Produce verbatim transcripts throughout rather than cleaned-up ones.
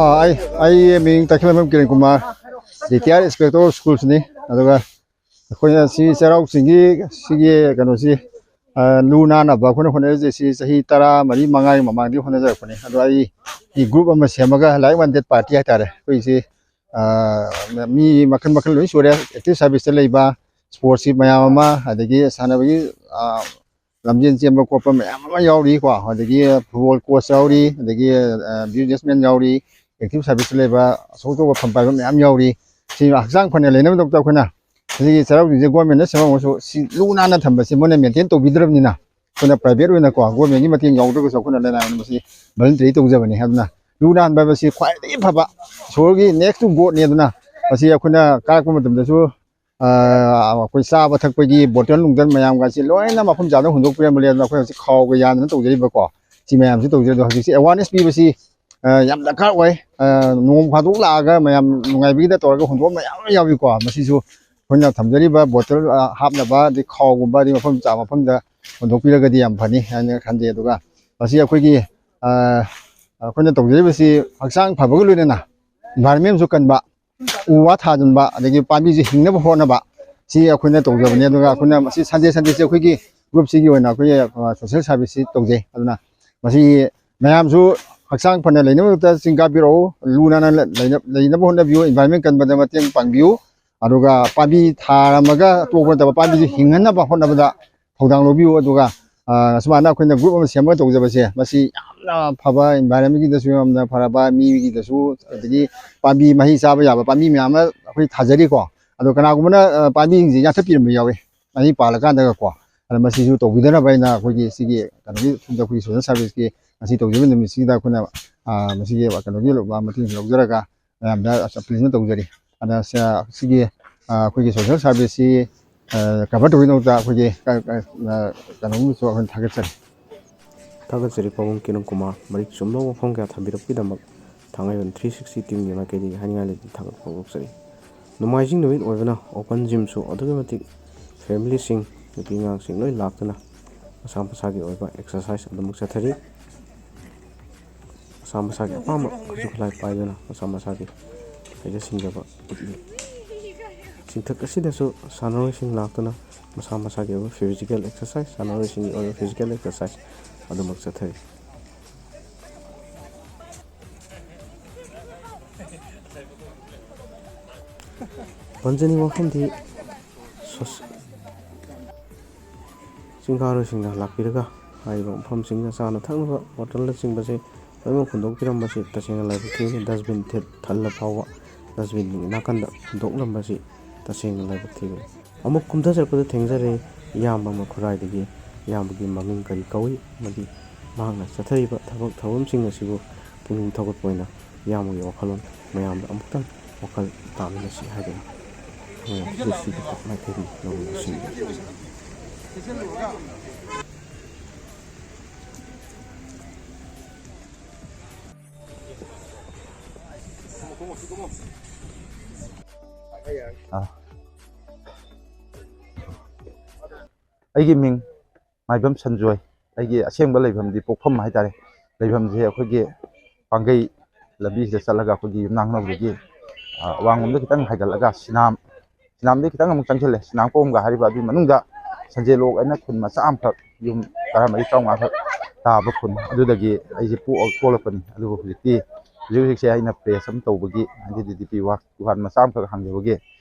ꯑꯥ, ꯑꯩ, ꯑꯩ ꯃꯤꯡ ꯇꯈꯦꯜꯂꯝꯕꯝ Kiran Kumar, retired inspector of ꯁ꯭ꯀꯨꯜꯁꯅꯤ꯫ ꯑꯗꯨꯒ ꯑꯩꯈꯣꯏꯅ ꯁꯤ ꯆꯩꯔꯥꯎ ꯆꯤꯡꯒꯤ ꯁꯤꯒꯤ ꯀꯩꯅꯣꯁꯤ, ꯑ, ꯂꯨ ꯅꯥꯟꯅꯕ ꯑꯩꯈꯣꯏꯅ ꯍꯣꯠꯅꯔꯤꯁꯦ ꯁꯤ ꯆꯍꯤ ꯇꯔꯥ ꯃꯔꯤ ꯃꯉꯥꯒꯤ ꯃꯃꯥꯡꯗꯒꯤ ꯍꯣꯠꯅꯖꯔꯛꯄꯅꯤ꯫ ꯑꯗꯣ ꯑꯩ ꯒ꯭ꯔꯨꯞ ꯑꯃ ꯁꯦꯝꯃꯒ, ꯂꯥꯏꯛ ꯃꯥꯏꯟꯗꯦꯗ ꯄꯥꯔꯇꯤ ꯍꯥꯏꯇꯥꯔꯦ, ꯑꯩꯈꯣꯏꯁꯤ, ꯑ, ꯃꯤ ꯃꯈꯜ ꯃꯈꯜ ꯂꯣꯏ ꯁꯨꯔꯦ꯫ ꯑꯦꯛꯇꯤꯚ ꯁꯥꯔꯚꯤꯁꯇ ꯂꯩꯕ, ꯁ꯭ꯄꯣꯔꯠꯁꯀꯤ ꯃꯌꯥꯝ ꯑꯃ, ꯑꯗꯒꯤ ꯁꯥꯟꯅꯕꯒꯤ, ꯑ, ꯂꯝꯖꯦꯟ ꯆꯦꯟꯕ ꯈꯣꯠꯄ ꯃꯌꯥꯝ ꯑꯃ ꯌꯥꯎꯔꯤꯀꯣ꯫ ꯑꯗꯒꯤ ꯐꯨꯠꯕꯣꯜ ꯀꯣꯆ ꯌꯥꯎꯔꯤ, ꯑꯗꯒꯤ, ꯑ, ꯕꯤꯖꯤꯅꯦꯁꯃꯦꯟ ꯌꯥꯎꯔꯤ, ꯑꯦꯛꯇꯤꯚ ꯁꯥꯔꯚꯤꯁ ꯂꯩꯕ, ꯑꯆꯧ ꯑꯆꯧꯕ ꯐꯝ ꯄꯥꯏꯕ ꯃꯌꯥꯝ ꯌꯥꯎꯔꯤ꯫ ꯁꯤ ꯍꯛꯆꯥꯡ ꯐꯅ ꯂꯩꯅꯕꯒꯤꯗꯃꯛꯇ ꯑꯩꯈꯣꯏꯅ ꯁꯤꯒꯤ ꯆꯩꯔꯥꯎ ꯆꯤꯡꯁꯦ ꯒꯣꯔꯃꯦꯟꯅ ꯁꯦꯝꯃꯝꯃꯁꯨ ꯁꯤ ꯂꯨ ꯅꯥꯟꯅ ꯊꯝꯕꯁꯤ ꯃꯣꯏꯅ ꯃꯦꯟꯇꯦꯟ ꯇꯧꯕꯤꯗ꯭ꯔꯕꯅꯤꯅ ꯑꯩꯈꯣꯏꯅ ꯄ꯭ꯔꯥꯏꯚꯦꯠ ꯑꯣꯏꯅꯀꯣ, ꯒꯣꯔꯃꯦꯟꯒꯤ ꯃꯇꯦꯡ ꯌꯥꯎꯗ꯭ꯔꯒꯁꯨ ꯑꯩꯈꯣꯏꯅ ꯂꯅꯥꯏ ꯑꯣꯏꯅ ꯃꯁꯤ ꯚꯣꯂꯨꯟꯇꯔꯤ ꯇꯧꯖꯕꯅꯤ꯫ ꯑꯗꯨꯅ ꯂꯨ ꯅꯥꯟꯕ ꯍꯥꯏꯕꯁꯤ ꯈ꯭ꯋꯥꯏꯗꯒꯤ ꯐꯕ, ꯏꯁꯣꯔꯒꯤ next to God ꯅꯤ꯫ ꯑꯗꯨꯅ ꯃꯁꯤ ꯑꯩꯈꯣꯏꯅ ꯀꯥꯔꯛꯄ ꯃꯇꯝꯗꯁꯨ, ꯑ, ꯑꯩꯈꯣꯏ ꯆꯥꯕ ꯊꯛꯄꯒꯤ ꯕꯣꯇꯜ ꯅꯨꯡꯇꯜ ꯃꯌꯥꯝꯒꯁꯤ ꯂꯣꯏꯅ ꯃꯐꯝ ꯆꯥꯗ ꯍꯨꯟꯗꯣꯛꯄꯤꯔꯝꯕ ꯂꯩ꯫ ꯑꯗꯨꯅ ꯑꯩꯈꯣꯏ ꯍꯧꯖꯤꯛ ꯈꯥꯎꯒ ꯌꯥꯟꯗꯅ ꯇꯧꯖꯔꯤꯕꯀꯣ, ꯁꯤ ꯃꯌꯥꯝꯁꯤ ꯇꯧꯖꯩ꯫ ꯑꯗꯣ ꯍꯧꯖꯤꯛꯁꯤ awareness ꯄꯤꯕꯁꯤ, ꯑ, ꯌꯥꯝ ꯗꯔꯀꯥꯔ ꯑꯣꯏ꯫ ꯑ, ꯅꯣꯡ ꯐꯥꯗꯣꯛ ꯂꯥꯛꯑꯒ ꯃꯌꯥꯝ ꯅꯨꯡꯉꯥꯏꯕꯒꯤꯗ ꯇꯧꯔꯒ ꯍꯨꯟꯗꯣꯛꯄ ꯃꯌꯥꯝ ꯑꯃ ꯌꯥꯎꯏꯀꯣ꯫ ꯃꯁꯤꯁꯨ ꯑꯩꯈꯣꯏꯅ ꯊꯝꯖꯔꯤꯕ ꯕꯣꯇꯜ, ꯑ, ꯍꯥꯞꯅꯕ, ꯑꯗꯩ ꯈꯥꯎꯒꯨꯝꯕ, ꯑꯗꯩ ꯃꯐꯝ ꯆꯥꯕ ꯃꯐꯝꯗ ꯍꯨꯟꯗꯣꯛꯄꯤꯔꯒꯗꯤ ꯌꯥꯝ ꯐꯅꯤ ꯍꯥꯏꯅ ꯈꯟꯖꯩ꯫ ꯑꯗꯨꯒ ꯃꯁꯤ ꯑꯩꯈꯣꯏꯒꯤ, ꯑ, ꯑꯩꯈꯣꯏꯅ ꯇꯧꯖꯔꯤꯕꯁꯤ ꯍꯛꯆꯥꯡ ꯐꯕꯒ ꯂꯣꯏꯅꯅ environment ꯁꯨ ꯀꯟꯕ, ꯎ ꯋꯥ ꯊꯥꯖꯤꯟꯕ, ꯑꯗꯒꯤ ꯄꯥꯝꯕꯤꯁꯦ ꯍꯤꯡꯅꯕ ꯍꯣꯠꯅꯕ, ꯁꯤ ꯑꯩꯈꯣꯏꯅ ꯇꯧꯖꯕꯅꯤ꯫ ꯑꯗꯨꯒ ꯑꯩꯈꯣꯏꯅ ꯃꯁꯤ Sunday Sunday ꯁꯦ ꯑꯩꯈꯣꯏꯒꯤ group ꯁꯤꯒꯤ ꯑꯣꯏꯅ ꯑꯩꯈꯣꯏꯒꯤ, ꯑ, social service ꯁꯤ ꯇꯧꯖꯩ꯫ ꯑꯗꯨꯅ ꯃꯁꯤ ꯃꯌꯥꯝꯁꯨ ꯍꯛꯆꯥꯡ ꯐꯅ ꯂꯩꯅꯕꯒꯤꯗꯃꯛꯇ ꯆꯤꯡ ꯀꯥꯕꯤꯔꯛꯎ, ꯂꯨ ꯅꯥꯟꯅ ꯂꯩꯅ-, ꯂꯩꯅꯕ ꯍꯣꯠꯅꯕꯤꯌꯨ, environment ꯀꯟꯕꯗ ꯃꯇꯦꯡ ꯄꯥꯡꯕꯤꯌꯨ꯫ ꯑꯗꯨꯒ ꯄꯥꯝꯕꯤ ꯊꯥꯔꯝꯃꯒ ꯇꯣꯛꯄ ꯅꯠꯇꯕ, ꯄꯥꯝꯕꯤꯁꯦ ꯍꯤꯡꯍꯟꯅꯕ ꯍꯣꯠꯅꯕꯗ ꯊꯧꯗꯥꯡ ꯂꯧꯕꯤꯌꯨ꯫ ꯑꯗꯨꯒ, ꯑ, ꯁꯨꯃꯥꯏꯅ ꯑꯩꯈꯣꯏꯅ group ꯑꯃ ꯁꯦꯝꯃꯒ ꯇꯧꯖꯕꯁꯦ, ꯃꯁꯤ ꯌꯥꯝꯅ ꯐꯕ, environment ꯀꯤꯗꯁꯨ ꯌꯥꯝꯅ ꯐꯔꯕ, ꯃꯤꯒꯤꯗꯁꯨ, ꯑꯗꯒꯤ ꯄꯥꯝꯕꯤ ꯃꯍꯩ ꯆꯥꯕ ꯌꯥꯕ ꯄꯥꯝꯕꯤ ꯃꯌꯥꯝ ꯑꯃ ꯑꯩꯈꯣꯏ ꯊꯥꯖꯔꯤꯀꯣ꯫ ꯑꯗꯣ ꯀꯅꯥꯒꯨꯝꯕꯅ, ꯑ, ꯄꯥꯝꯕꯤꯁꯤꯡꯁꯦ ꯌꯥꯟꯊꯠꯄꯤꯔꯝꯕ ꯌꯥꯎꯏ, ꯃꯍꯩ ꯄꯥꯜꯂꯀꯥꯟꯗꯒꯀꯣ꯫ ꯑꯗꯣ ꯃꯁꯤꯁꯨ ꯇꯧꯕꯤꯗꯅꯕ ꯑꯩꯅ ꯑꯩꯈꯣꯏꯒꯤ ꯁꯤꯒꯤ ꯀꯩꯅꯣꯒꯤ ꯁꯣꯝꯗ ꯑꯩꯈꯣꯏꯒꯤ social service ꯀꯤ ꯉꯁꯤ ꯇꯧꯖꯔꯤꯕ ꯅꯨꯃꯤꯠꯁꯤꯗ ꯑꯩꯈꯣꯏꯅ, ꯑ, ꯃꯁꯤꯒꯤ ꯀꯩꯅꯣꯒꯤ ꯃꯇꯦꯡ ꯂꯧꯖꯔꯒ ꯃꯌꯥꯝꯗ appeal ꯑꯃ ꯇꯧꯖꯔꯤ꯫ ꯑꯗ ꯁ-, ꯁꯤꯒꯤ, ꯑ, ꯑꯩꯈꯣꯏꯒꯤ social service ꯁꯤ, ꯑ, cover ꯇꯧꯕꯒꯤꯗꯃꯛꯇ ꯑꯩꯈꯣꯏꯒꯤ ꯀ-, ꯀ-, ꯑ, ꯀꯩꯅꯣꯒꯨꯝꯕꯁꯨ ꯑꯩꯈꯣꯏꯅ ꯊꯥꯒꯠꯆꯔꯤ꯫ ꯊꯥꯒꯠꯆꯔꯤ ꯄꯥꯕꯨꯡ ꯀꯤꯔꯟ ꯀꯨꯃꯥꯔ, ꯃꯔꯤꯛ ꯆꯨꯝꯕ ꯋꯥꯐꯝ ꯀꯌꯥ ꯊꯝꯕꯤꯔꯛꯄꯒꯤꯗꯃꯛ ꯊꯥꯡꯃꯩꯕꯟ three sixty team ꯒꯤ ꯃꯥꯏꯀꯩꯗꯒꯤ ꯍꯥꯏꯅꯤꯡꯉꯥꯏ ꯂꯩꯇꯅ ꯊꯥꯒꯠꯄ ꯐꯣꯡꯗꯣꯛꯆꯔꯤ꯫ ꯅꯣꯡꯃꯥꯏꯖꯤꯡ ꯅꯨꯃꯤꯠ ꯑꯣꯏꯕꯅ open gym ꯁꯨ ꯑꯗꯨꯛꯀꯤ ꯃꯇꯤꯛ family ꯁꯤꯡ, ꯅꯨꯄꯤ ꯑꯉꯥꯡꯁꯤꯡ ꯂꯣꯏ ꯂꯥꯛꯇꯨꯅ ꯃꯁꯥ ꯃꯁꯥꯒꯤ ꯑꯣꯏꯕ exercise ꯑꯗꯨꯃꯛ ꯆꯠꯊꯔꯤ꯫ ꯃꯁꯥ ꯃꯁꯥꯒꯤ ꯑꯄꯥꯝꯕ ꯈꯨꯠꯁꯨ ꯈꯨꯠꯂꯥꯏ ꯄꯥꯏꯗꯨꯅ ꯃꯁꯥ ꯃꯁꯥꯒꯤ ꯍꯩꯖ ꯁꯤꯡꯖꯕ ꯎꯠꯂꯤ꯫ ꯆꯤꯡꯊꯛ ꯑꯁꯤꯗꯁꯨ ꯁꯥꯟꯅꯔꯣꯏꯁꯤꯡ ꯂꯥꯛꯇꯨꯅ ꯃꯁꯥ ꯃꯁꯥꯒꯤ ꯑꯣꯏꯕ physical exercise, ꯁꯥꯟꯅꯔꯣꯏꯁꯤꯡꯒꯤ ꯑꯣꯏꯕ physical exercise ꯑꯗꯨꯃꯛ ꯆꯠꯊꯔꯤ꯫ ꯄꯟꯖꯅꯤꯡꯕ ꯋꯥꯐꯝꯗꯤ, ꯁꯣꯁ-, ꯆꯤꯡꯀꯥꯔꯣꯏꯁꯤꯡꯅ ꯂꯥꯛꯄꯤꯔꯒ ꯍꯥꯏꯔꯤꯕ ꯃꯐꯝꯁꯤꯡꯗ ꯆꯥꯅ ꯊꯛꯅꯕ ꯍꯣꯇꯦꯜꯅꯆꯤꯡꯕꯁꯦ ꯂꯣꯏꯅꯃꯛ ꯍꯨꯟꯗꯣꯛꯄꯤꯔꯝꯕꯁꯤ ꯇꯁꯦꯡꯅ ꯂꯥꯏꯕꯛ ꯊꯤꯕꯅꯤ꯫ ꯗꯁꯕꯤꯟ ꯊꯦꯠ-, ꯊꯜꯂ ꯐꯥꯎꯕ ꯗꯁꯕꯤꯟ ꯅꯥꯀꯟꯗ ꯍꯨꯟꯗꯣꯛꯂꯝꯕꯁꯤ ꯇꯁꯦꯡꯅ ꯂꯥꯏꯕꯛ ꯊꯤꯕꯅꯤ꯫ ꯑꯃꯨꯛ ꯀꯨꯝꯊꯖꯔꯛꯄꯗ ꯊꯦꯡꯖꯔꯦ꯫ ꯏꯌꯥꯝꯕ ꯑꯃ ꯈꯨꯔꯥꯏꯗꯒꯤ, ꯏꯌꯥꯝꯕꯒꯤ ꯃꯃꯤꯡ ꯀꯔꯤ ꯀꯧꯏ ꯑꯃꯗꯤ ꯃꯍꯥꯛꯅ ꯆꯠꯊꯔꯤꯕ ꯊꯕꯛ ꯊꯧꯔꯝꯁꯤꯡ ꯑꯁꯤꯕꯨ ꯄꯨꯛꯅꯤꯡ ꯊꯧꯒꯠꯄ ꯑꯣꯏꯅ ꯏꯌꯥꯝꯕꯒꯤ ꯋꯥꯈꯜꯂꯣꯟ ꯃꯌꯥꯝꯗ ꯑꯃꯨꯛꯇꯪ ꯋꯥꯈꯜ ꯇꯥꯃꯤꯟꯅꯁꯤ ꯍꯥꯏꯗꯨꯅ ꯃꯌꯥꯝ ꯃꯥꯏꯀꯩꯒꯤ ꯂꯧꯔꯤꯕꯁꯤꯡ꯫ ꯑꯥ꯫ ꯑꯩꯒꯤ ꯃꯤꯡ ꯃꯥꯏꯕꯝ ꯁꯟꯖꯣꯏ꯫ ꯑꯩꯒꯤ ꯑꯁꯦꯡꯕ ꯂꯩꯐꯝꯗꯤ ꯄꯣꯛꯐꯝ ꯍꯥꯏꯇꯥꯔꯦ꯫ ꯂꯩꯐꯝꯁꯦ ꯑꯩꯈꯣꯏꯒꯤ ꯄꯥꯡꯒꯩ ꯂꯝꯕꯤꯁꯤꯗ ꯆꯠꯂꯒ ꯑꯩꯈꯣꯏꯒꯤ ꯌꯨꯝꯅꯥꯡ ꯍꯅꯧꯗꯒꯤ, ꯑ, ꯑꯋꯥꯡꯂꯣꯝꯗ ꯈꯤꯇꯪ ꯍꯥꯏꯒꯠꯂꯒ ꯁꯤꯅꯥꯝ, ꯁꯤꯅꯥꯝꯗꯒꯤ ꯈꯤꯇꯪ ꯑꯃꯨꯛ ꯆꯪꯁꯤꯜꯂꯦ꯫ ꯁꯤꯅꯥꯝ ꯀꯣꯝꯒ ꯍꯥꯏꯔꯤꯕ ꯑꯗꯨꯒꯤ ꯃꯅꯨꯡꯗ ꯁꯟꯖꯦꯜ ꯂꯣꯛ ꯍꯥꯏꯅ ꯈꯨꯟ ꯃꯆꯥ ꯑꯃꯈꯛ, ꯌꯨꯝ ꯇꯔꯥꯃꯔꯤ ꯇꯔꯥꯃꯉꯥꯈꯛ ꯇꯥꯕ ꯈꯨꯟ ꯑꯗꯨꯗꯒꯤ ꯑꯩꯁꯦ ꯄꯣꯛꯑ ꯄꯣꯛꯂꯛꯄꯅꯤ꯫ ꯑꯗꯨꯕꯨ ꯍꯧꯖꯤꯛꯇꯤ, ꯍꯧꯖꯤꯛ ꯍꯧꯖꯤꯛꯁꯦ ꯑꯩꯅ ꯄ꯭ꯔꯦꯁ ꯑꯃ ꯇꯧꯕꯒꯤ, ꯍꯥꯏꯗꯤ ꯗꯤ ꯄꯤ ꯋꯥꯔꯛ ꯗꯨꯀꯥꯟ ꯃꯆꯥ ꯑꯃꯈꯛ ꯍꯥꯡꯖꯕꯒꯤ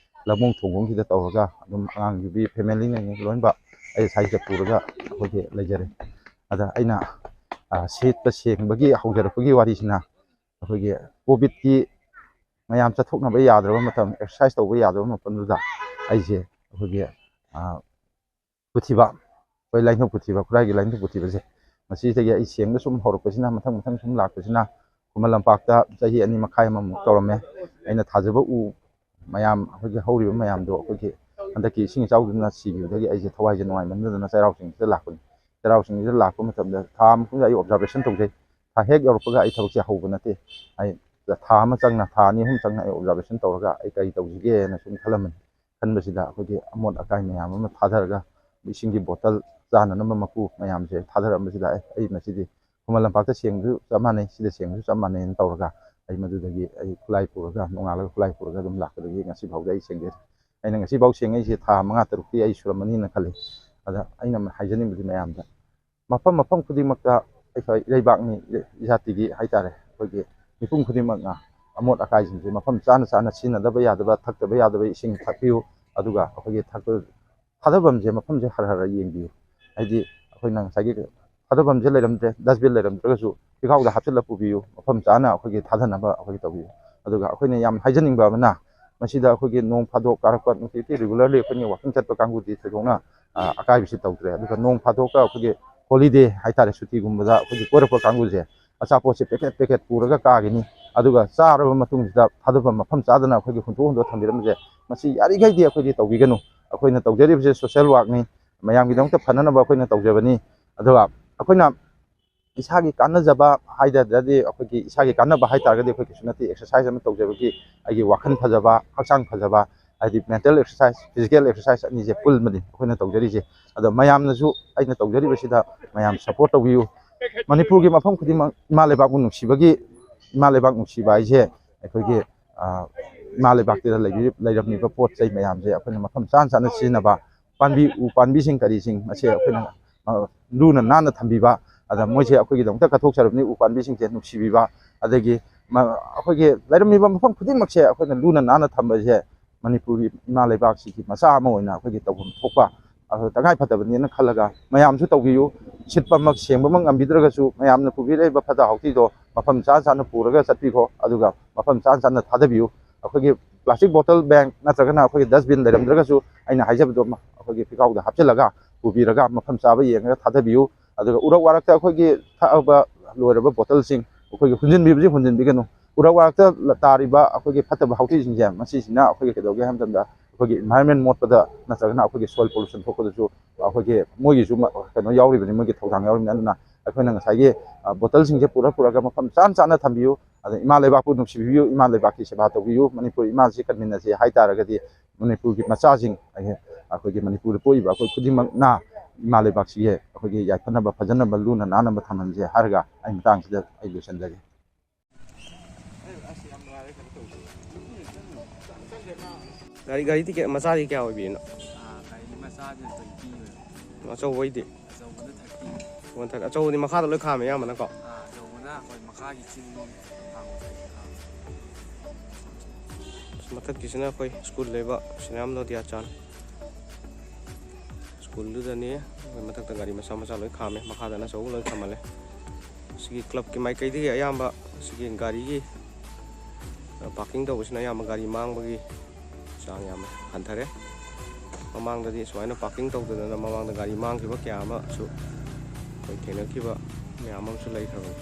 ꯂꯧꯕꯨꯛ ꯊꯣꯡꯕꯝꯁꯤꯗ ꯇꯧꯔꯒ ꯑꯗꯨꯝ ꯑꯉꯥꯡ ꯅꯨꯄꯤ ꯐꯦꯃꯤꯂꯤ ꯂꯣꯏꯅꯃꯛ ꯑꯩ ꯁꯥꯏꯁꯤꯗ ꯄꯨꯔꯒ ꯑꯩꯈꯣꯏꯒꯤ ꯂꯩꯖꯔꯦ꯫ ꯑꯗ ꯑꯩꯅ, ꯑ, ꯁꯦꯠꯄ ꯁꯦꯡꯕꯒꯤ ꯍꯧꯖꯔꯛꯄꯒꯤ ꯋꯥꯔꯤꯁꯤꯅ ꯑꯩꯈꯣꯏꯒꯤ ꯀꯣꯚꯤꯗꯀꯤ ꯃꯌꯥꯝ ꯆꯠꯊꯣꯛꯅꯕ ꯌꯥꯗ꯭ꯔꯕ ꯃꯇꯝ, ꯑꯦꯛꯁꯔꯁꯥꯏꯁ ꯇꯧꯕ ꯌꯥꯗ꯭ꯔꯕ ꯃꯇꯝꯗꯨꯗ ꯑꯩꯁꯦ ꯑꯩꯈꯣꯏꯒꯤ, ꯑ, ꯄꯨꯊꯤꯕ, ꯑꯩꯈꯣꯏ ꯂꯥꯏꯅꯤꯡꯊꯧ ꯄꯨꯊꯤꯕ, ꯈꯨꯔꯥꯏꯒꯤ ꯂꯥꯏꯅꯤꯡꯊꯧ ꯄꯨꯊꯤꯕꯁꯦ, ꯃꯁꯤꯗꯒꯤ ꯑꯩ ꯁꯦꯡꯕ ꯁꯨꯝ ꯍꯧꯔꯛꯄꯁꯤꯅ, ꯃꯊꯪ ꯃꯊꯪ ꯁꯨꯝ ꯂꯥꯛꯄꯁꯤꯅ, ꯈꯨꯃꯟ ꯂꯝꯄꯥꯛꯇ ꯆꯍꯤ ꯑꯅꯤ ꯃꯈꯥꯏ ꯑꯃꯃꯨꯛ ꯇꯧꯔꯝꯃꯦ꯫ ꯑꯩꯅ ꯊꯥꯖꯕ ꯎ ꯃꯌꯥꯝ, ꯑꯩꯈꯣꯏꯒꯤ ꯍꯧꯔꯤꯕ ꯃꯌꯥꯝꯗꯣ, ꯑꯩꯈꯣꯏꯒꯤ ꯍꯟꯗꯛꯀꯤ ꯏꯁꯤꯡ ꯏꯆꯥꯎꯗꯨꯅ ꯁꯤꯈꯤꯕꯗꯒꯤ ꯑꯩꯁꯦ ꯊꯋꯥꯏꯁꯦ ꯅꯨꯡꯉꯥꯏꯃꯟꯗꯗꯅ ꯆꯩꯔꯥꯎ ꯆꯤꯡꯁꯤꯗ ꯂꯥꯛꯄꯅꯤ꯫ ꯆꯩꯔꯥꯎ ꯆꯤꯡꯁꯤꯗ ꯂꯥꯛꯄ ꯃꯇꯝꯗ ꯊꯥ ꯑꯃ ꯄꯨꯝꯕ ꯑꯩ ꯑꯣꯕꯖꯥꯔꯕꯦꯁꯟ ꯇꯧꯖꯩ꯫ ꯊꯥ ꯍꯦꯛ ꯌꯧꯔꯛꯄꯒ ꯑꯩ ꯊꯕꯛꯁꯦ ꯍꯧꯕ ꯅꯠꯇꯦ꯫ ꯑꯩ ꯊꯥ ꯑꯃ ꯆꯪꯅ, ꯊꯥ ꯑꯅꯤ ꯑꯍꯨꯝ ꯆꯪꯅ ꯑꯩ ꯑꯣꯕꯖꯥꯔꯕꯦꯁꯟ ꯇꯧꯔꯒ ꯑꯩ ꯀꯔꯤ ꯇꯧꯁꯤꯒꯦꯅ ꯁꯨꯝ ꯈꯜꯂꯝꯕꯅꯤ꯫ ꯈꯟꯕꯁꯤꯗ ꯑꯩꯈꯣꯏꯒꯤ ꯑꯃꯣꯠ ꯑꯀꯥꯏ ꯃꯌꯥꯝ ꯑꯃ ꯊꯥꯗꯔꯒ, ꯏꯁꯤꯡꯒꯤ ꯕꯣꯇꯜ, ꯆꯥꯅꯅꯕ ꯃꯀꯨ ꯃꯌꯥꯝꯁꯦ ꯊꯥꯗꯔꯝꯕꯁꯤꯗ, ꯑꯦ, ꯑꯩ ꯃꯁꯤꯗꯤ ꯈꯨꯃꯟ ꯂꯝꯄꯥꯛꯇ ꯁꯦꯡꯕꯁꯨ ꯆꯞ ꯃꯥꯟꯅꯩ, ꯁꯤꯗ ꯁꯦꯡꯕꯁꯨ ꯆꯞ ꯃꯥꯟꯅꯩꯅ ꯇꯧꯔꯒ, ꯑꯩ ꯃꯗꯨꯗꯒꯤ ꯑꯩ ꯈꯨꯠꯂꯥꯏ ꯄꯨꯔꯒ, ꯅꯣꯡꯉꯥꯜꯂꯒ ꯈꯨꯠꯂꯥꯏ ꯄꯨꯔꯒ ꯑꯗꯨꯝ ꯂꯥꯛꯄꯗꯒꯤ ꯉꯁꯤ ꯐꯥꯎꯗ ꯑꯩ ꯁꯦꯡꯖꯔꯤ꯫ ꯑꯩꯅ ꯉꯁꯤ ꯐꯥꯎ ꯁꯦꯡꯉꯛꯏꯁꯦ ꯊꯥ ꯃꯉꯥ ꯇꯔꯨꯛꯇꯤ ꯑꯩ ꯁꯨꯔꯝꯃꯅꯤꯅ ꯈꯜꯂꯤ꯫ ꯑꯗ ꯑꯩꯅ ꯍꯥꯏꯖꯅꯤꯡꯕꯗꯤ ꯃꯌꯥꯝꯗ, ꯃꯐꯝ ꯃꯐꯝ ꯈꯨꯗꯤꯡꯃꯛꯇ ꯑꯩꯈꯣꯏ ꯂꯩꯕꯥꯛꯅꯤ, ꯏꯖꯥꯇꯤꯒꯤ ꯍꯥꯏꯇꯥꯔꯦ, ꯑꯩꯈꯣꯏꯒꯤ ꯃꯤꯄꯨꯝ ꯈꯨꯗꯤꯡꯃꯛꯅ ꯑꯃꯣꯠ ꯑꯀꯥꯏꯁꯤꯡꯁꯦ ꯃꯐꯝ ꯆꯥꯅ ꯆꯥꯅ ꯁꯤꯖꯤꯟꯅꯗꯕ ꯌꯥꯗꯕ, ꯊꯛꯇꯕ ꯌꯥꯗꯕ ꯏꯁꯤꯡ ꯊꯛꯄꯤꯌꯨ꯫ ꯑꯗꯨꯒ ꯑꯩꯈꯣꯏꯒꯤ ꯊꯛꯄ ꯊꯥꯗꯐꯝꯁꯦ, ꯃꯐꯝꯁꯦ ꯍꯔ ꯍꯔ ꯌꯦꯡꯕꯤꯌꯨ꯫ ꯍꯥꯏꯗꯤ ꯑꯩꯈꯣꯏꯅ ꯉꯁꯥꯏꯒꯤ ꯊꯥꯗꯐꯝꯁꯦ ꯂꯩꯔꯝꯗ꯭ꯔꯦ, ꯗꯁꯕꯤꯟ ꯂꯩꯔꯝꯗ꯭ꯔꯒꯁꯨ ꯐꯤꯈꯥꯎꯗ ꯍꯥꯞꯆꯤꯜꯂ ꯄꯨꯕꯤꯌꯨ, ꯃꯐꯝ ꯆꯥꯅ ꯑꯩꯈꯣꯏꯒꯤ ꯊꯥꯗꯅꯕ ꯑꯩꯈꯣꯏꯒꯤ ꯇꯧꯕꯤꯌꯨ꯫ ꯑꯗꯨꯒ ꯑꯩꯈꯣꯏꯅ ꯌꯥꯝ ꯍꯥꯏꯖꯅꯤꯡꯕ ꯑꯃꯅ, ꯃꯁꯤꯗ ꯑꯩꯈꯣꯏꯒꯤ ꯅꯣꯡ ꯐꯥꯗꯣꯛ ꯀꯥꯔꯛꯄ, ꯅꯨꯡꯇꯤꯒꯤ regularly ꯑꯩꯈꯣꯏꯅ walking ꯆꯠꯄ ꯀꯥꯡꯕꯨꯗꯤ ꯊꯣꯏꯗꯣꯛꯅ, ꯑ, ꯑꯀꯥꯏꯕꯁꯤ ꯇꯧꯗ꯭ꯔꯦ꯫ ꯑꯗꯨꯒ ꯅꯣꯡ ꯐꯥꯗꯣꯛꯀ ꯑꯩꯈꯣꯏꯒꯤ holiday ꯍꯥꯏꯇꯥꯔꯦ, ꯁꯨꯇꯤꯒꯨꯝꯕꯗ ꯑꯩꯈꯣꯏꯒꯤ ꯀꯣꯏꯔꯛꯄ ꯀꯥꯡꯕꯨꯁꯦ ꯑꯆꯥꯄꯣꯠꯁꯦ packet packet ꯄꯨꯔꯒ ꯀꯥꯈꯤꯅꯤ꯫ ꯑꯗꯨꯒ ꯆꯥꯔꯕ ꯃꯇꯨꯡꯁꯤꯗ ꯊꯥꯗꯐꯝ ꯃꯐꯝ ꯆꯥꯗꯅ ꯑꯩꯈꯣꯏꯒꯤ ꯍꯨꯟꯗꯣꯛ ꯍꯨꯟꯗꯣꯛ ꯊꯝꯕꯤꯔꯝꯕꯁꯦ, ꯃꯁꯤ ꯌꯥꯔꯤꯈꯩꯗꯤ ꯑꯩꯈꯣꯏꯗꯤ ꯇꯧꯕꯤꯒꯅꯨ꯫ ꯑꯩꯈꯣꯏꯅ ꯇꯧꯖꯔꯤꯕꯁꯦ social workꯅꯤ, ꯃꯌꯥꯝꯒꯤꯗꯃꯛꯇ ꯐꯅꯅꯕ ꯑꯩꯈꯣꯏꯅ ꯇꯧꯖꯕꯅꯤ꯫ ꯑꯗꯨꯒ ꯑꯩꯈꯣꯏꯅ ꯏꯁꯥꯒꯤ ꯀꯥꯟꯅꯖꯕ ꯍꯥꯏꯗ꯭ꯔꯗꯤ, ꯑꯩꯈꯣꯏꯒꯤ ꯏꯁꯥꯒꯤ ꯀꯥꯟꯅꯕ ꯍꯥꯏꯇꯥꯔꯒꯗꯤ ꯑꯩꯈꯣꯏ ꯀꯩꯁꯨ ꯅꯠꯇꯦ꯫ Exercise ꯑꯃ ꯇꯧꯖꯕꯒꯤ ꯑꯩꯒꯤ ꯋꯥꯈꯜ ꯐꯖꯕ, ꯍꯛꯆꯥꯡ ꯐꯖꯕ, ꯍꯥꯏꯗꯤ mental exercise, physical exercise ꯑꯅꯤꯁꯦ ꯄꯨꯟꯕꯅꯤ ꯑꯩꯈꯣꯏꯅ ꯇꯧꯖꯔꯤꯁꯦ꯫ ꯑꯗꯣ ꯃꯌꯥꯝꯅꯁꯨ ꯑꯩꯅ ꯇꯧꯖꯔꯤꯕꯁꯤꯗ ꯃꯌꯥꯝ support ꯇꯧꯕꯤꯌꯨ꯫ ꯃꯅꯤꯄꯨꯔꯒꯤ ꯃꯐꯝ ꯈꯨꯗꯤꯡꯃꯛ ꯏꯃꯥ ꯂꯩꯕꯥꯛꯄꯨ ꯅꯨꯡꯁꯤꯕꯒꯤ, ꯏꯃꯥ ꯂꯩꯕꯥꯛ ꯅꯨꯡꯁꯤꯕ ꯍꯥꯏꯁꯦ ꯑꯩꯈꯣꯏꯒꯤ, ꯑ, ꯏꯃꯥ ꯂꯩꯕꯥꯛꯇꯨꯗ ꯂꯩꯕꯤ-, ꯂꯩꯔꯝꯃꯤꯕ ꯄꯣꯠ ꯆꯩ ꯃꯌꯥꯝꯁꯦ ꯑꯩꯈꯣꯏꯅ ꯃꯐꯝ ꯆꯥꯅ ꯆꯥꯅ ꯁꯤꯖꯤꯟꯅꯕ, ꯄꯥꯝꯕꯤ, ꯎ ꯄꯥꯝꯕꯤꯁꯤꯡ ꯀꯔꯤꯁꯤꯡ ꯑꯁꯦ ꯑꯩꯈꯣꯏꯅ, ꯑ, ꯂꯨꯅ ꯅꯥꯟꯅ ꯊꯝꯕꯤꯕ, ꯑꯗ ꯃꯣꯏꯁꯦ ꯑꯩꯈꯣꯏꯒꯤꯗꯃꯛꯇ ꯀꯠꯊꯣꯛꯆꯔꯕꯅꯤ꯫ ꯎ ꯄꯥꯝꯕꯤꯁꯤꯡꯁꯦ ꯅꯨꯡꯁꯤꯕꯤꯕ, ꯑꯗꯒꯤ ꯃ-, ꯑꯩꯈꯣꯏꯒꯤ ꯂꯩꯔꯝꯃꯤꯕ ꯃꯐꯝ ꯈꯨꯗꯤꯡꯃꯛꯁꯦ ꯑꯩꯈꯣꯏꯅ ꯂꯨꯅ ꯅꯥꯟꯅ ꯊꯝꯕꯁꯦ ꯃꯅꯤꯄꯨꯔꯒꯤ ꯏꯃꯥ ꯂꯩꯕꯥꯛꯁꯤꯒꯤ ꯃꯆꯥ ꯑꯃ ꯑꯣꯏꯅ ꯑꯩꯈꯣꯏꯒꯤ ꯇꯧꯐꯝ ꯊꯣꯛꯄ, ꯑꯗꯨ ꯇꯉꯥꯏ ꯐꯗꯕꯅꯦꯅ ꯈꯜꯂꯒ ꯃꯌꯥꯝꯁꯨ ꯇꯧꯕꯤꯌꯨ꯫ ꯁꯤꯠꯄꯃꯛ ꯁꯦꯡꯕꯃꯛ ꯉꯝꯕꯤꯗ꯭ꯔꯒꯁꯨ ꯃꯌꯥꯝꯅ ꯄꯨꯕꯤꯔꯛꯏꯕ ꯐꯠꯇ ꯍꯥꯎꯊꯤꯗꯣ ꯃꯐꯝ ꯆꯥ ꯆꯥꯅ ꯄꯨꯔꯒ ꯆꯠꯄꯤꯈꯣ, ꯑꯗꯨꯒ ꯃꯐꯝ ꯆꯥ ꯆꯥꯅ ꯊꯥꯗꯕꯤꯌꯨ꯫ ꯑꯩꯈꯣꯏꯒꯤ plastic bottle, bag ꯅꯠꯇ꯭ꯔꯒꯅ ꯑꯩꯈꯣꯏꯒꯤ dustbin ꯂꯩꯔꯝꯗ꯭ꯔꯒꯁꯨ ꯑꯩꯅ ꯍꯥꯏꯖꯕꯗꯣ ꯑꯩꯈꯣꯏꯒꯤ ꯐꯤꯈꯥꯎꯗ ꯍꯥꯞꯆꯤꯜꯂꯒ ꯄꯨꯕꯤꯔꯒ ꯃꯐꯝ ꯆꯥꯕ ꯌꯦꯡꯉꯒ ꯊꯥꯗꯕꯤꯌꯨ꯫ ꯑꯗꯨꯒ ꯎꯔꯛ ꯋꯥꯔꯛꯇ ꯑꯩꯈꯣꯏꯒꯤ ꯊꯛꯑꯕ ꯂꯣꯏꯔꯕ bottleꯁꯤꯡ ꯑꯩꯈꯣꯏꯒꯤ ꯍꯨꯟꯖꯤꯟꯕꯤꯕꯁꯤ ꯍꯨꯟꯖꯤꯟꯕꯤꯒꯅꯨ꯫ ꯎꯔꯛ ꯋꯥꯔꯛꯇ ꯇꯥꯔꯤꯕ ꯑꯩꯈꯣꯏꯒꯤ ꯐꯠꯇꯕ ꯍꯥꯎꯊꯤꯁꯤꯡꯁꯦ, ꯃꯁꯤꯁꯤꯅ ꯑꯩꯈꯣꯏꯒꯤ ꯀꯩꯗꯧꯒꯦ ꯍꯥꯏꯕ ꯃꯇꯝꯗ ꯑꯩꯈꯣꯏꯒꯤ environment ꯃꯣꯠꯄꯗ ꯅꯠꯇ꯭ꯔꯒꯅ ꯑꯩꯈꯣꯏꯒꯤ soil pollution ꯊꯣꯛꯄꯗꯁꯨ ꯑꯩꯈꯣꯏꯒꯤ ꯃꯣꯏꯒꯤꯁꯨ ꯃ-, ꯀꯩꯅꯣ ꯌꯥꯎꯔꯤꯕꯅꯤ, ꯃꯣꯏꯒꯤ ꯊꯧꯗꯥꯡ ꯌꯥꯎꯔꯤꯕꯅꯤ꯫ ꯑꯗꯨꯅ ꯑꯩꯈꯣꯏꯅ ꯉꯁꯥꯏꯒꯤ, ꯑ, bottleꯁꯤꯡꯁꯦ ꯄꯨꯔ ꯄꯨꯔꯒ ꯃꯐꯝ ꯆꯥꯅ ꯆꯥꯅ ꯊꯝꯕꯤꯌꯨ꯫ ꯑꯗ ꯏꯃꯥ ꯂꯩꯕꯥꯛꯄꯨ ꯅꯨꯡꯁꯤꯕꯤꯌꯨ, ꯏꯃꯥ ꯂꯩꯕꯥꯛꯀꯤ ꯁꯦꯕꯥ ꯇꯧꯕꯤꯌꯨ꯫ ꯃꯅꯤꯄꯨꯔ ꯏꯃꯥꯁꯤ ꯀꯟꯃꯤꯟꯅꯁꯤ ꯍꯥꯏ ꯇꯥꯔꯒꯗꯤ ꯃꯅꯤꯄꯨꯔꯒꯤ ꯃꯆꯥꯁꯤꯡ, ꯑꯩꯈꯣꯏꯒꯤ ꯃꯅꯤꯄꯨꯔꯗ ꯄꯣꯛꯏꯕ ꯑꯩꯈꯣꯏ ꯈꯨꯗꯤꯡꯃꯛꯅ ꯏꯃꯥ ꯂꯩꯕꯥꯛꯁꯤꯒꯤ ꯑꯩꯈꯣꯏꯒꯤ ꯌꯥꯏꯐꯅꯕ, ꯐꯖꯅꯕ, ꯂꯨꯅ ꯅꯥꯟꯅꯕ ꯊꯝꯍꯟꯁꯦ ꯍꯥꯏꯔꯒ ꯑꯩ ꯃꯇꯥꯡꯁꯤꯗ ꯑꯩ ꯂꯣꯏꯁꯤꯟꯖꯒꯦ꯫ ꯒꯥꯔꯤ, ꯒꯥꯔꯤ ticket ꯃꯆꯥꯗꯤ ꯀꯌꯥ ꯑꯣꯏꯕꯤꯔꯤꯅꯣ? ꯑꯥ, ꯒꯥꯔꯤ ꯃꯆꯥꯁꯤꯅ twenty ꯑꯣꯏꯕ꯫ ꯑꯆꯧꯕꯩꯗꯤ? ꯑꯆꯧꯕꯅ thirty꯫ One thirty꯫ ꯑꯆꯧꯕꯗꯤ ꯃꯈꯥꯗ ꯂꯣꯏ ꯈꯥꯝꯃꯦ ꯑꯌꯥꯝꯕꯅꯀꯣ? ꯑꯥ, ꯑꯆꯧꯕꯅ ꯍꯣꯏ ꯃꯈꯥꯒꯤ ꯆꯤꯡꯂꯣꯝ ꯊꯥꯡꯕ꯫ ꯑꯁ, ꯃꯊꯛꯀꯤꯁꯤꯅ ꯑꯩꯈꯣꯏ ꯁ꯭ꯀꯨꯜ ꯂꯩꯕ ꯁꯤꯅꯦꯝ ꯅꯣꯗꯤꯌꯥ ꯆꯥꯟ ꯁ꯭ꯀꯨꯜꯗꯨꯗꯅꯤ꯫ ꯑꯩꯈꯣꯏ ꯃꯊꯛꯇ ꯒꯥꯔꯤ ꯃꯆꯥ ꯃꯆꯥ ꯂꯣꯏ ꯈꯥꯝꯃꯦ, ꯃꯈꯥꯗꯅ ꯑꯆꯧꯕ ꯂꯣꯏ ꯈꯥꯝꯍꯜꯂꯦ꯫ ꯁꯤꯒꯤ ꯀ꯭ꯂꯕꯀꯤ ꯃꯥꯏꯀꯩꯗꯒꯤ ꯑꯌꯥꯝꯕ ꯁꯤꯒꯤ ꯒꯥꯔꯤꯒꯤ, ꯑ, ꯄꯥꯔꯀꯤꯡ ꯇꯧꯕꯁꯤꯅ ꯑꯌꯥꯝꯕ ꯒꯥꯔꯤ ꯃꯥꯡꯕꯒꯤ ꯆꯥꯡ ꯌꯥꯝꯅ ꯍꯟꯊꯔꯦ꯫ ꯃꯃꯥꯡꯗꯗꯤ ꯁꯨꯃꯥꯏꯅ ꯄꯥꯔꯀꯤꯡ ꯇꯧꯗꯗꯅ ꯃꯃꯥꯡꯗ ꯒꯥꯔꯤ ꯃꯥꯡꯈꯤꯕ ꯀꯌꯥ ꯑꯃꯁꯨ ꯑꯩꯈꯣꯏ ꯊꯦꯡꯅꯈꯤꯕ ꯃꯌꯥꯝ ꯑꯃꯁꯨ ꯂꯩꯈ꯭ꯔꯕꯅꯤ꯫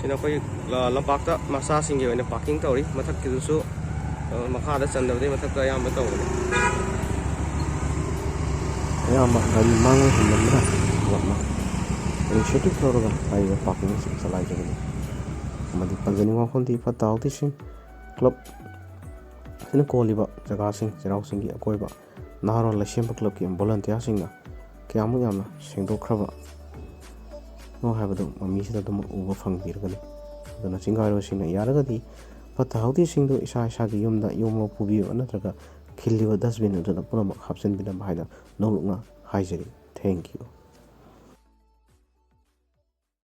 ꯁꯤꯅ ꯑꯩꯈꯣꯏ, ꯑ, ꯂꯝꯄꯥꯛꯇ ꯃꯆꯥꯁꯤꯡꯒꯤ ꯑꯣꯏꯅ ꯄꯥꯔꯀꯤꯡ ꯇꯧꯔꯤ꯫ ꯃꯊꯛꯀꯤꯗꯨꯁꯨ, ꯑ, ꯃꯈꯥꯗ ꯆꯟꯗꯕꯗꯤ ꯃꯊꯛꯇ ꯑꯌꯥꯝꯕ ꯇꯧꯕꯅꯤ꯫ ꯑꯌꯥꯝꯕ ꯒꯥꯔꯤ ꯃꯥꯡꯕ ꯍꯦꯟꯃꯟꯕꯅ ꯀ꯭ꯂꯕꯅ ꯏꯅꯤꯁꯤꯌꯦꯇꯤꯚ ꯂꯧꯔꯒ ꯍꯥꯏꯔꯤꯕ ꯄꯥꯔꯀꯤꯡ ꯑꯁꯤ ꯆꯂꯥꯏꯖꯕꯅꯤ꯫ ꯑꯃꯗꯤ ꯄꯟꯖꯅꯤꯡꯕ ꯋꯥꯐꯝꯗꯤ, ꯐꯠꯇ ꯍꯥꯎꯗꯤꯁꯤꯡ ꯀ꯭ꯂꯕ ꯑꯁꯤꯅ ꯀꯣꯜꯂꯤꯕ ꯖꯒꯥꯁꯤꯡ, ꯆꯩꯔꯥꯎ ꯆꯤꯡꯒꯤ ꯑꯀꯣꯏꯕ ꯅꯍꯥꯔꯣꯜ ꯂꯩꯁꯦꯝꯕ ꯀ꯭ꯂꯕꯀꯤ ꯚꯣꯂꯨꯟꯇꯤꯌꯥꯔꯁꯤꯡꯅ ꯀꯌꯥꯃꯨꯛ ꯌꯥꯝꯅ ꯁꯦꯡꯗꯣꯛꯈ꯭ꯔꯕꯅꯣ ꯍꯥꯏꯕꯗꯨ ꯃꯃꯤꯁꯤꯗ ꯑꯗꯨꯃꯛ ꯎꯕ ꯐꯪꯕꯤꯔꯒꯅꯤ꯫ ꯑꯗꯨꯅ ꯆꯤꯡꯒꯥꯏꯔꯣꯏꯁꯤꯡꯅ ꯌꯥꯔꯒꯗꯤ ꯐꯠꯇ ꯍꯥꯎꯗꯤꯁꯤꯡꯗꯨ ꯏꯁꯥ ꯏꯁꯥꯒꯤ ꯌꯨꯝꯗ ꯌꯣꯝꯂꯒ ꯄꯨꯕꯤꯌꯨ, ꯅꯠꯇ꯭ꯔꯒ ꯈꯤꯜꯂꯤꯕ ꯗꯁꯕꯤꯟ ꯑꯗꯨꯗ ꯄꯨꯝꯅꯃꯛ ꯍꯥꯞꯆꯤꯟꯕꯤꯅꯕ ꯍꯥꯏꯅ ꯅꯧꯂꯨꯛꯅ ꯍꯥꯏꯖꯔꯤ꯫ Thank you꯫